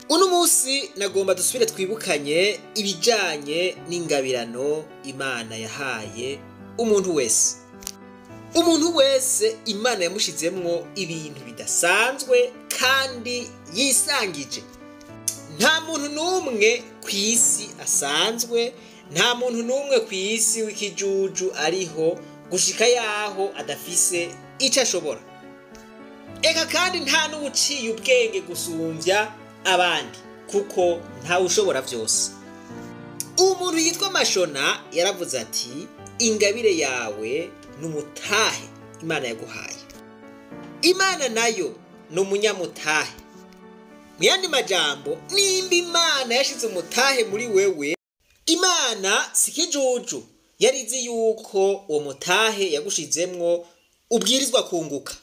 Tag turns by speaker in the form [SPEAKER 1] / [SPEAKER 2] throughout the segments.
[SPEAKER 1] Uno munsi nagomba dusubire twibukanye ibijanye n'ingabirano Imana yahaye umuntu wese. Umuntu wese Imana yamushizemwo ibintu bidasanzwe kandi yisangije. Nta muntu n'umwe ku isi asanzwe, nta muntu n'umwe ku isi w'ikijuju ariho gushika yaho adafise ico ashobora. Eka kandi nta n'uwuciye ubwenge gusumvya abandi, kuko ntawushobora vyose. Umuntu yitwa Mashona yaravuze ati: ingabire yawe n'umutahe Imana yaguhaye. Imana nayo ni umunyamutahe. Mu yandi majambo, nimba Imana yashize umutahe muri wewe, Imana si ikijuju, yari izi yuko uwo mutahe yagushizemwo ubwirizwa kunguka.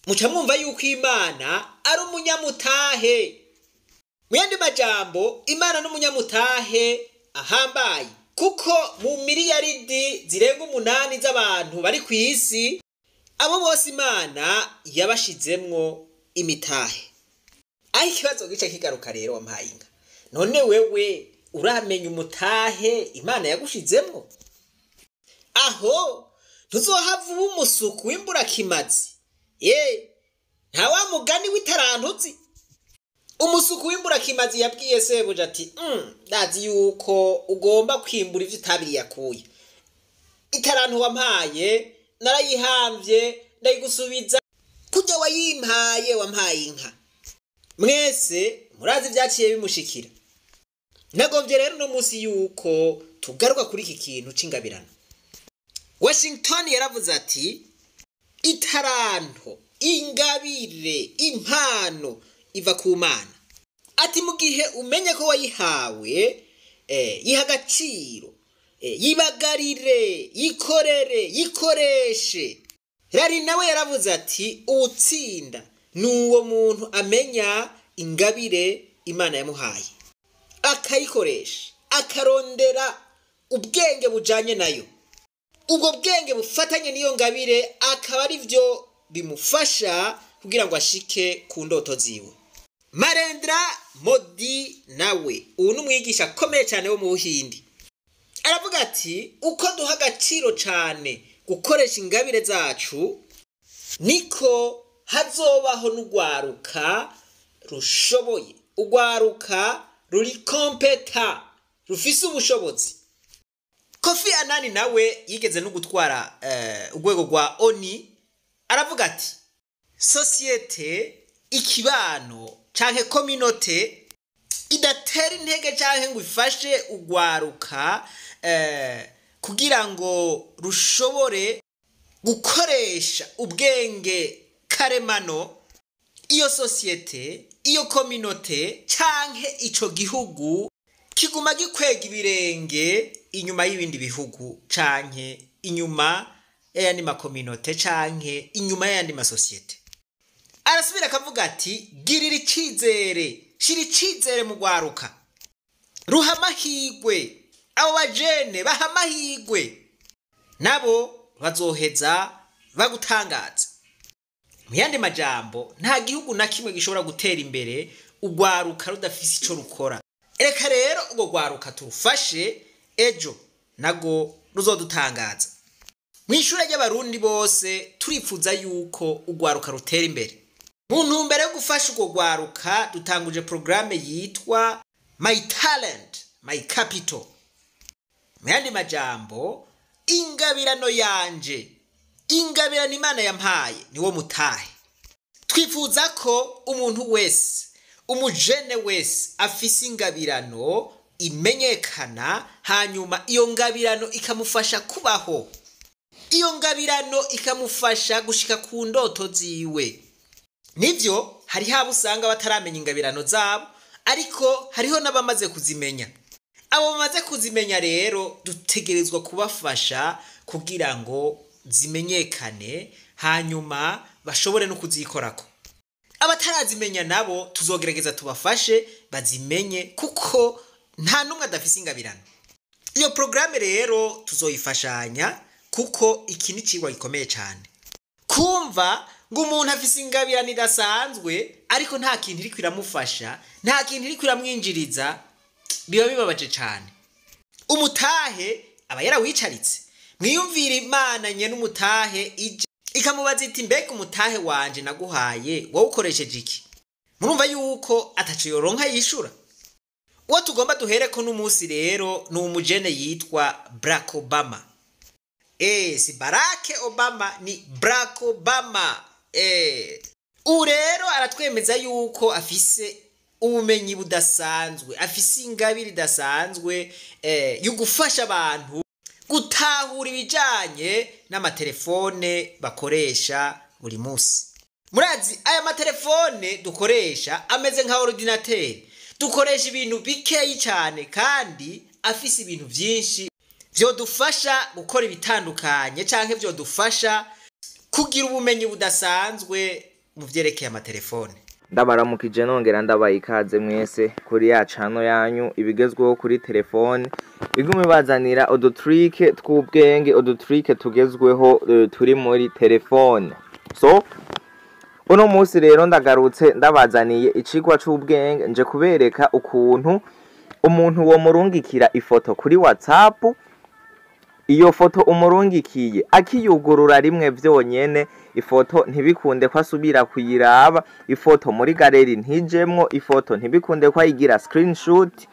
[SPEAKER 1] Muca mwumva yuko Imana ari umunyamutahe. Mu yandi majambo, Imana n'umunyamutahe ahambaye, kuko mu miliyaridi zirenga 8 z'abantu bari ku isi, abo bose Imana yabashizemwo imitahe. Aho ikibazo gica kigaruka rero, wampaye inka, none wewe uramenya umutahe Imana yagushizemwo? Aho ntuzohava uba umusuku w'imburakimazi. Ye, nta wa mugani w'itarantuzi. Umusuku w'imburakimazi yabwiye sebuja ati: ndazi yuko ugomba kwimbura ivyo utabiriyakuye. Itarantu wampaye narayihamvye, ndayigusubiza kurya wayimpaye, wampaye inka. Mwese murazi ivyaciye bimushikira. Nagomvye rero uno munsi yuko tugaruka kuri iki kintu c'ingabirano. Washington yaravuze ati: itaranto, ingabire, impano iva ku Mana. Ati mu gihe umenye ko wayihawe, yiha agaciro, yibagarire, yikorere, yikoreshe. Rari nawe yaravuze ati: uwutsinda ni uwo muntu amenya ingabire Imana yamuhaye, akayikoresha, akarondera ubwenge bujanye nayo. Ubwo bwenge bufatanye n'iyo ngabire akaba ari byo bimufasha kugira ngo ashike ku ndoto ziwe. Narendra Modi nawe, ubu ni umwigisha akomeye cyane wo mu Buhindi, aravuga ati: uko duha agaciro cyane gukoresha ingabire zacu, niko hazobaho n'urwaruka rushoboye, urwaruka ruri compétent, rufise ubushobozi. Kofi Annan nawe yigeze no gutwara urwego rwa ONU, aravuga ati: société, ikibano canke communauté idatera intege canke ngo ifashe urwaruka kugira ngo rushobore gukoresha ubwenge karemano, iyo société, iyo communauté canke ico gihugu kiguma gikwega ibirenge inyuma y'ibindi bihugu, canke inyuma y'ayandi ma communautés, canke inyuma y'ayandi ma sociétés. Arasubira akavuga ati: girira icizere, shira icizere mu rwaruka, ruha amahirwe abo bajene, baha amahirwe, nabo bazoheza bagutangaza. Mu yandi majambo, nta gihugu na kimwe gishobora gutera imbere urwaruka rudafise ico rukora. Reka rero urwo rwaruka turufashe, ejo nago ruzodutangaza. Mu ishure ry'Abarundi bose turifuza yuko urwaruka rutera imbere. Mu ntumbero yo gufasha urwo rwaruka, dutanguje porogaramu yitwa My Talent My Capital. Mu yandi majambo, ingabirano yanje, ingabirano Imana yampaye niwo mutahe. Twifuza ko umuntu wese, umujene wese afise ingabirano imenyekana, hanyuma iyo ngabirano ikamufasha kubaho, iyo ngabirano ikamufasha gushika ku ndoto ziwe. Nivyo, hariho abo usanga bataramenya ingabirano zabo, ariko hariho n'abamaze kuzimenya. Abo bamaze kuzimenya rero dutegerezwa kubafasha kugira ngo zimenyekane, hanyuma bashobore no kuzikorako. Abatarazimenya nabo tuzogerageza tubafashe bazimenye, kuko nta n'umwe adafise ingabirano. Iyo porogaramu rero tuzoyifashanya, kuko iki ni icigwa gikomeye cyane. Kumva Ngo umuntu afise ingabirano idasanzwe, ariko nta kintu iriko iramufasha, nta kintu iriko iramwinjiriza, biba bibabaje cane. Umutahe aba yarawicaritse. Mwiyumvire Imana nyene umutahe ije ikamubaza iti mbega umutahe wanje naguhaye wawukoresheje iki? Murumva yuko ataco yoronka yishura. Uwo tugomba duhereko n'umunsi rero ni umujene yitwa Barack Obama. Si Barack Obama, ni Barack Obama. Ubu rero aratwemeza yuko afise ubumenyi budasanzwe, afise ingabire idasanzwe yo gufasha abantu gutahura ibijanye n'amatelefone bakoresha buri munsi. Murazi aya matelefone dukoresha ameze nka ordinateur. Dukoresha ibintu bikeyi cyane kandi afise ibintu byinshi vyodufasha gukora ibitandukanye canke vyodufasha kugira ubumenyi budasanzwe mu vyerekeye amatelefone.
[SPEAKER 2] Ndabaramukije nongera ndabaye ikaze mwese kuri ya channel yanyu ibigezweho kuri telefone, igume bazanira udutrike tw'ubwenge, udutrike tugezweho turi muri telefone. So uno munsi rero ndagarutse ndabazaniye icigwa c'ubwenge, nje kubereka ukuntu umuntu wo murungikira ifoto kuri WhatsApp, iyo foto umurungikiye akiyugurura rimwe vyonyene, ifoto ntibikunde ko asubira kuyiraba, ifoto muri galeri ntijemwo, ifoto ntibikunde ko ayigira screenshot.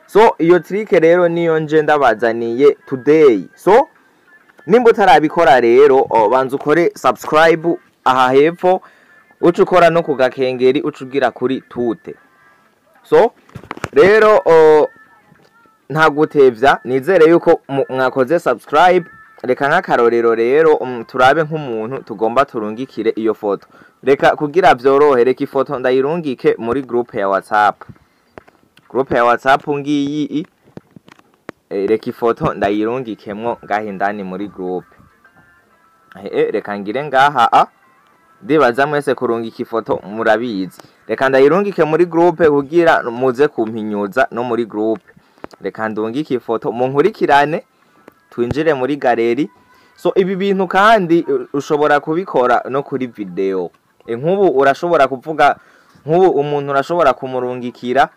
[SPEAKER 2] So iyo trick rero niyo nje ndabazaniye today. So nimba utarabikora rero banza ukore subscribe aha hepfo, uca ukora no kugakengeri, uca ugira kuri tute. So rero nta gutevya, nizere yuko mwakoze subscribe. Reka nk'akarorero rero turabe nk'umuntu tugomba turungikire iyo foto. Reka kugira vyorohe, reka ifoto ndayirungike muri groupe ya WhatsApp. Groupe ya WhatsApp ngiyi, reka ifoto ndayirungikemwo ngaha indani muri groupe. Reka ngire ngaha a ndibaza mwese kurungika ifoto murabizi. Reka ndayirungike muri groupe kugira muze kumpinyuza no muri groupe. Reka ndungike ifoto munkurikirane twinjire muri galeri. So ibi bintu kandi ushobora kubikora no kuri video. Nk'ubu urashobora kuvuga, nk'ubu umuntu urashobora kumurungikira,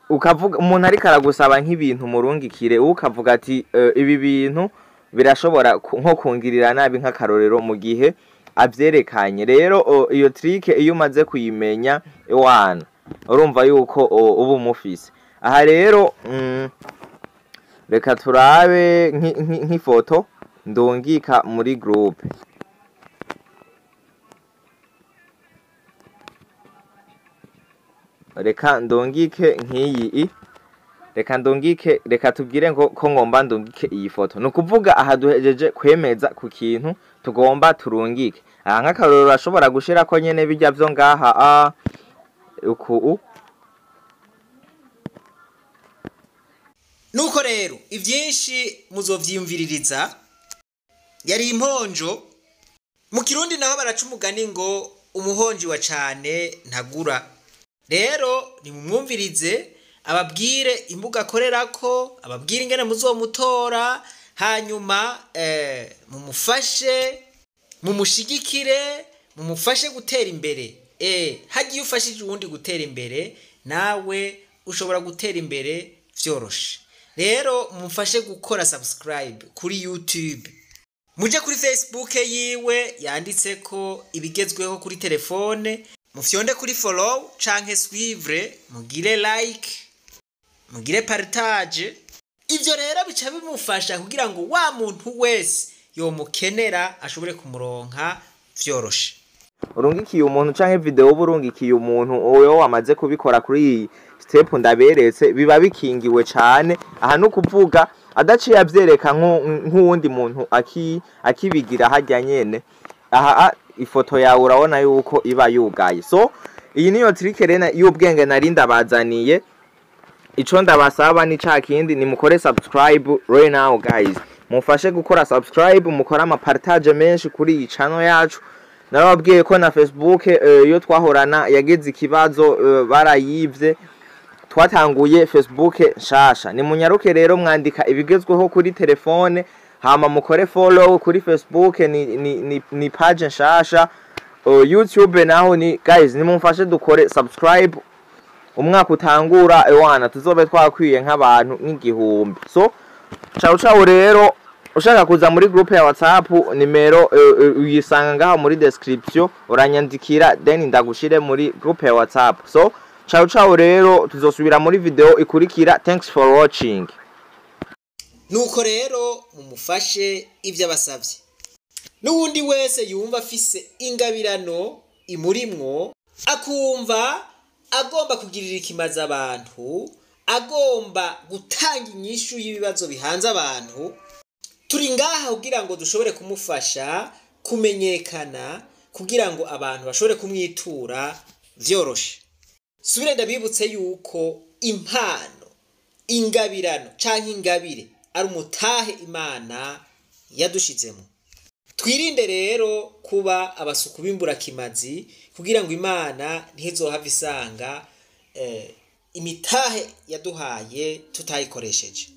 [SPEAKER 2] ukavuga umuntu ariko aragusaba nk'ibintu murungikire, ukavuga ati ibi bintu birashobora nko kungirira nabi nk'akarorero mu gihe avyerekanye. Rero iyo trick iyo umaze kuyimenya ewana urumva yuko ubu mufise. Aha rero reka turabe nk'ifoto ndungika muri groupe. Reka ndungike nk'iyi, reka ndungike, reka tubwire ngo ko ngomba ndungike iyi foto. Nukuvuga aha duhejeje kwemeza ku kintu tugomba turungike. Aha nk'akarorero urashobora gushira ko nyene bijya vyo ngaha a uku.
[SPEAKER 1] Nuko rero ivyinshi muzovyiyumviririza. Yari imponjo mu Kirundi, naho baraca umugani ngo umuhonji wa cane ntagura. Rero nimumwumvirize ababwire imbuga akorerako, ababwire ingene muzomutora, hanyuma mumufashe, mumushigikire, mumufashe gutera imbere. Hagiye ufashije uwundi gutera imbere, nawe ushobora gutera imbere vyoroshe. Rero mumufashe gukora subscribe kuri YouTube, muje kuri Facebook yiwe yanditseko ibigezweho kuri telefone, mufyonde kuri follow canke suivre, mugire like, mugire partage. Ivyo rero bica bimufasha kugira ngo wa muntu wese yomukenera ashobore kumuronka vyoroshe.
[SPEAKER 2] Urungikiye umuntu canke video uburungikiye umuntu oyo wamaze kubikora kuri iyi step ndaberetse, biba bikingiwe cane. Aha nukuvuga adaciye avyereka nk'uwundi muntu akibigira harya nyene. Aha ifoto yawe urabona yuko iba yugaye. So iyi niyo trick rero y'ubwenge nari ndabazaniye. Ico ndabasaba ni ca kindi, ni mukore subscribe right now guys. Mufashe gukora subscribe, mukore ama partage menshi kuri iyi channel yacu. Narababwiye ko na Facebook iyo twahorana yagize ikibazo, barayivye. Twatanguye Facebook nshasha. Ni munyaruke rero mwandika ibigezweho kuri telefone, hama mukore follow kuri Facebook, ni page nshasha. YouTube naho ni guys, nimumfashe dukore subscribe, umwaka utangura ewana tuzobe twakwiye nk'abantu nk'igihumbi. So ciao ciao. Rero ushaka kuza muri groupe ya WhatsApp, nimero uyisanga ngaho muri description, uranyandikira then ndagushire muri groupe ya WhatsApp. So ciao ciao, rero tuzosubira muri video ikurikira. Thanks for watching.
[SPEAKER 1] Nuko rero mumufashe ibyo abasabye, n'uwundi wese yumva afise ingabirano imurimwo, akumva agomba kugirira ikimazi abantu, agomba gutanga inyishu y'ibibazo bihanze abantu, turi ngaha kugira ngo dushobore kumufasha kumenyekana, kugira ngo abantu bashobore kumwitura vyoroshe. Subire ndabibutse yuko impano, ingabirano canke ingabire ari umutahe Imana yadushizemo. Twirinde rero kuba abasuku b'imburakimazi, kugira ngo Imana ntizohave isanga imitahe yaduhaye tutayikoresheje.